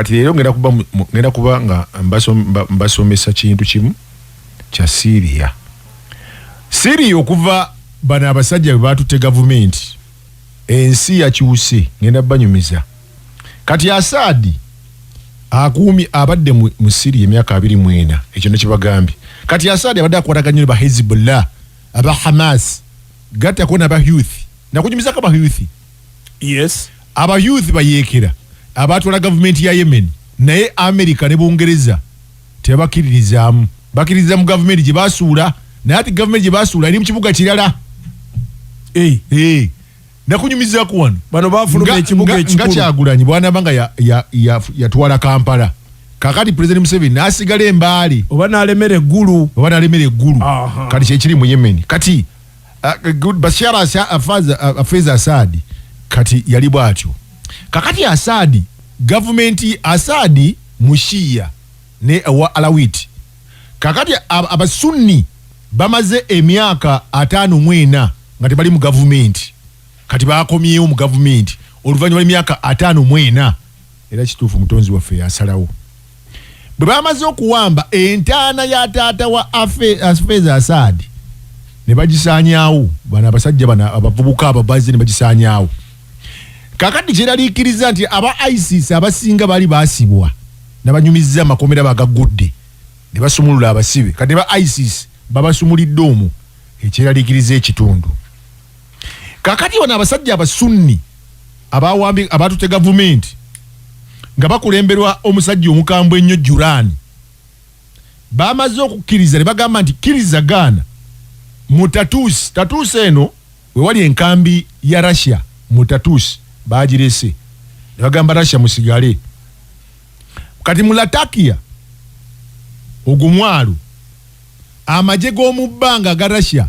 Kati leero ngenda kuba nga mbasomesa kintu kimu kya Syria. Syria okuva bano abasajja bwe batutte gavumenti, ensi yakyuse. Ngenda banyumiza. Kati Assad akuumi abadde mu Syria emyaka 24, ekyo nekibagambye. Kati Assad abadde akwataganye ne ba Hezbollah, aba Hamas, gattako n'aba Houthi. Nakunyumizako aba Houthi. Yes. Aba Houthi bayeekera abatwala gavumenti ya Yemen, naye America ne Bungereza tebakkiririzaamu. Bakkiririza mu gavumenti gye basuula, naye ati gavumenti gye basuula eri mu kibuga kirala. Hey. Hey. Nakunyumizaako wano. Bano bafuluma ekibuga ekikulu. Nga Kyagulanyi bw'anaaba nga yatwala Kampala, kakati President Museveni n'asigala Embaale, oba n'alemera eggulu, oba n'alemera eggulu. Kati kyekiri mu Yemen. Kati Bashar Hafez Assad kati yali bw'atyo. Kakati Assad, gavumenti Assad Mushiya ne wa Alawit. Kakati Abasunni bamaze emyaka 54 nga tebali mu gavumenti. Kati bakomyewo mu gavumenti oluvannyuma lw'emyaka 54. Era kituufu mutonzi waffe yasalawo. Bwe bamaze okuwamba entaana ya taata wa Hafez Assad ne bagisaanyaawo, bano abasajja bano abavubuka ababazi ne bagisaanyaawo. Kakati kyeraliikiriza nti aba ISIS abasinga bali baasibwa, nabanyumizza amakomera bagaggudde ne basumulula abasibe. Kati ba ISIS babasumulidde omwo, ekyeraliikiriza ekitundu. Kakati bano abasajja Abasunni abawambi abatute gavumenti nga bakulemberwa omusajja omukambwe ennyo Jurani, bamaze okukkiriza ne bagamba nti kkiriza gaana mu Tartus. Tartus eno we wali enkambi ya Russia mu Tartus, bagirese ne bagamba Russia musigale. Kati mu Latakia ogwo mwalo amagye g'omu bbanga aga Russia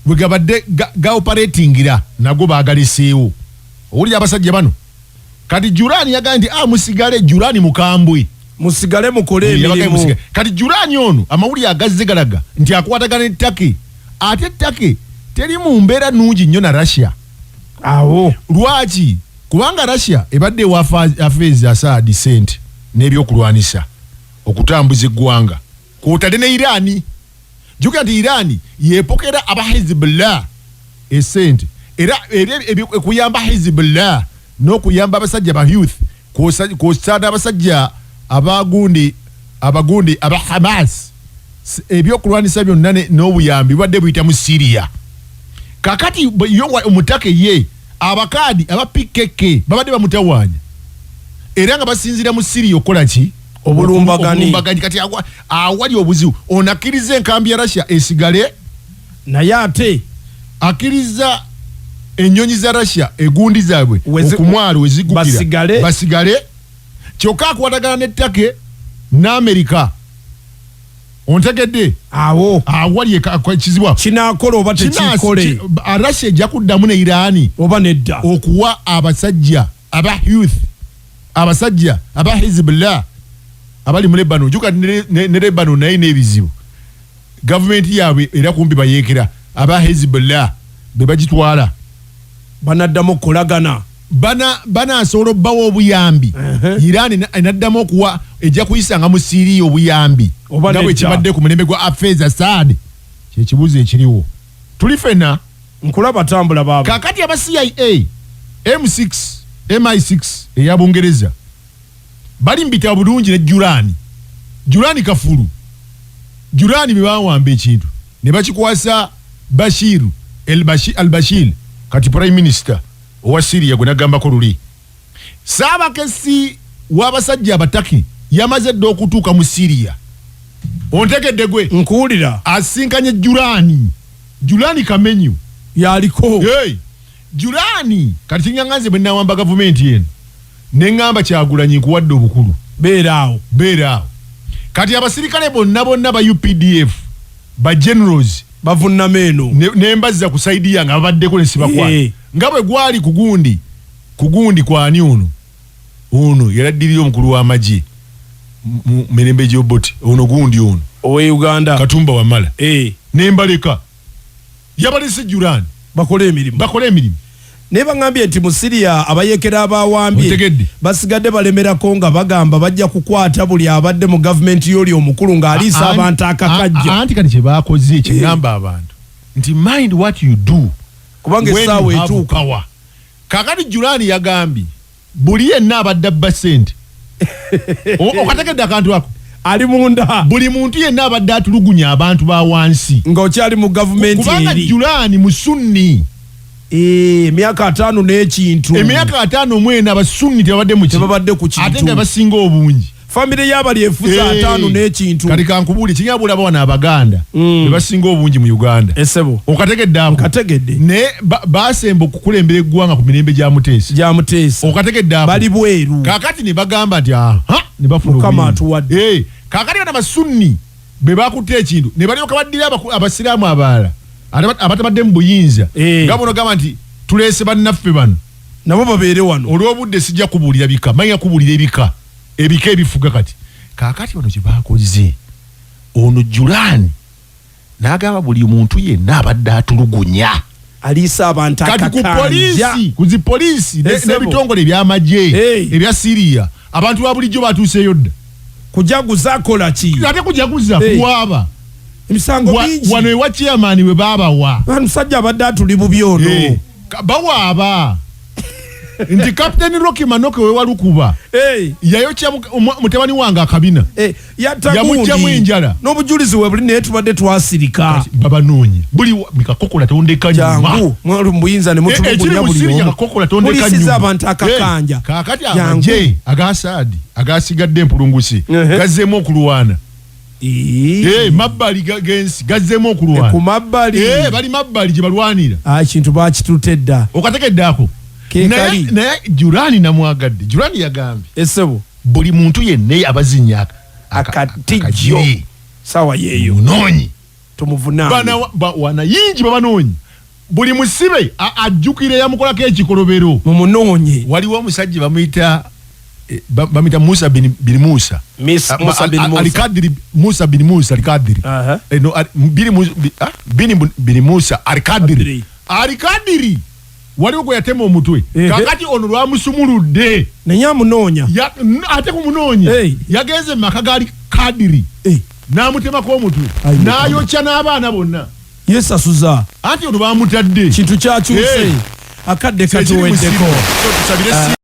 bwe gabadde gaoperatingira nago bagaleseewo. Owulira abasajja bano. Kati Jurani yagambye nti musigale. Jurani mukambwe. Musigale mukole emirimu. Kati Jurani ono amawulire agazze galaga nti akwatagana ne Turkey, ate Turkey teri mu mbeera nnungi nnyo na Russia. Awo. Lwaki? Kubanga Russia ebadde ewa Hafez Assad sente n'ebyokulwanisa okutambuza eggwanga, kwotadde ne Iran. Jjukira nti Iran yepokera aba Hezbollah esente, era ekuyamba Hezbollah n'okuyamba abasajja ba Houthi, kwosa n'abasajja abagundi abagundi aba Hamas. Ebyokulwanisa byonna n'obuyambi bubadde buyita mu Syria. Kakati yo omutake ye abakaadi aba PKK babadde bamutawaanya, era nga basinziira mu Syria okukola ki? Obulumbaganyi. Kati awali obuzibu, ono akkiriza enkambi ya Russia esigale, naye ate akkiriza ennyonyi za Russia egundi zaabwe okumwalo wezigukira basigale, kyokka akwatagana ne Turkey n'Amerika. Ontegedde? Awo awali ekizibu. Kinaakola oba tekikole? Russia ejja kuddamu ne Irani oba nedda okuwa abasajja aba Houthi, abasajja aba Hezbollah abali mu Lebanon. Juka ne Lebanon naye n'ebizibu, gavumenti yaabwe era kumpi bayeekera aba Hezbollah be bagitwala. Banaddamu okukolagana? Banasobola obbawa obuyambi? Iran enaddamu okuwa, ejja kuyisanga mu Syria obuyambi nga bwe kibadde ku mulembe gwa Hafez Assad? Kyekibuuzo ekiriwo. Tuli fena? Nkulaba, tambula baaba. Kakati aba CIA, M6, MI6 eya Bungereza bali mbita bulungi ne Jurani. Jurani kafulu. Jurani bwe bawamba ekintu ne bakikwasa Bashir al-Bashir, kati prime minister owa Syria gwe nagambako luli. Saabakesi w'abasajja abataki yamaze dda okutuuka mu Syria. Ontegedde gwe? Nkuwulira. Asinkanye Jurani. Jurani Kamenyu yaliko. Hey, Jurani kati kinganganze bwe nawamba gavumenti eno ne ŋŋamba Kyagulanyi nkuwadde obukulu, beera awo, beera awo. Kati abasirikale bonna bonna ba UPDF, ba generals bavunama eno, ne mbazza ku side yange ababaddeko ne sibakwata nga bwe gwali kugundi kugundi kwani ono ono yaladdirira omukulu w'amagye mu mirembe gy'Obote, ono gundi ono owe Uganda. Katumba Wamala. Nembaleka yabalese Jurani bakole emirimu. Bakole emirimu. Naye baŋambye nti mu Siriya abayekera abawambye Otegedde. basigadde balemerako nga bagamba bajja kukwata buli abadde mu gavumenti y'oli omukulu ng'aliisa abantu akakajja. Anti kati kyebakoze, kyegamba abantu nti mind what you do kubanga when essaawa you have etuuka. power. Kakati Julani yagambye buli yenna abadde abba sente, okategedde akantu ako? Ali munda. Buli muntu yenna abadde atulugunya abantu ba wansi ng'okyali mu gavumenti kubanga eri. Julani musunni. Eh, emyaka 50 n'ekintu. Emyaka 54 abasunni tebabadde mu ki? Tebabadde ku kintu. Ate nga basinga obungi. Famire y'abali efuza 50 n'ekintu. Kati kankubuulire, kinyabula bulaba wano abaganda bebasinga obungi mu Uganda. Esebo. Okategedde ako? Nkategedde. Naye basemba okukulembera eggwanga ku mirembe gya Muteesa. Gya Muteesa. Okategedde ako? Bali bweru. Kakati ne bagamba nti aha, ne bafuna Mukama obuyinza. atuwadde. Eh, kakati bano abasunni be bakutte ekintu ne balyoka baddira abasiraamu abalala abatabadde mu buyinza, nga bono gamba nti tuleese bannaffe bano nabo babeere wano. Olw'obudde sijja kubuulira bika, manya kubuulira ebika, ebika ebifuga kati. Kaakati bano kye bakoze, ono Julani n'agamba buli muntu yenna abadde atulugunya aliisa abantu kati ku akakanja. poliisi, ku zi poliisi Esebo. n'ebitongole ebyamagye Hey. ebya Siriya, abantu ba bulijjo batuuseeyo dda. Kujaguza akola ki? Ate kujaguza, Hey. kuwaaba. Emisango mingi. Wano ewa chairman we baabawa. Musajja abadde atuli bubi ono. Eh, bawaaba nti Captain Rocky Manoke wewalukuba Hey. yayokya mutabani wange akabina. Eh, yatta Yamuggyamu gundi. enjala. N'obujulizi we buli, naye tubadde twasirika. Babanoonye buli mikakokola tondeka nyuma. Jangu mwali mu buyinza ne Eh, ekiri mutulugunya mu buli Syria, omu. kakokola tondeka Mulisiza nyuma. abantu akakanja. Eh, kaakati Jangu. amagye aga Saadi agasigadde empulungusi Ehe. gazzeemu okulwana. Ee. Eh, mabbali g'ensi gazzeemu okulwana. Ku mabbali. Eh, bali mabbali gye balwanira. Ah, ekintu bakitutte dda. Okategedde ako? Ke Naye kali. naye Julani namwagadde. Julani yagambye Esebo. buli muntu yenna abazinya Akatijjo. akagiri, Sawa yeeyo. munoonyi. Tumuvunaane. Wanayingi babanoonyi, buli musibe ajjukira yamukolako ekikolobero. Mumunoonye. Waliwo omusajja bamuyita bamuyita Musa bin Musa. Musa bin Musa. Alikadiri, Musa bin Musa Alikadiri. Aha. Eh, no, bin Musa Alikadiri. Kadiri. Alikadiri waliwo gwe yatema omutwe. Ehe. Kakati ono lwamusumuludde naye amunoonya. Ate kumunoonya Hey. yagenze mu maka ga Alikadiri Eh, n'amutemako omutwe Ayi, n'ayokya n'abaana bonna. Yesasuza. Anti ono bamutadde. Kintu kyakyuse. Eh. Akadde Kyekiri mu katuweddeko. Syria. So, tusabire.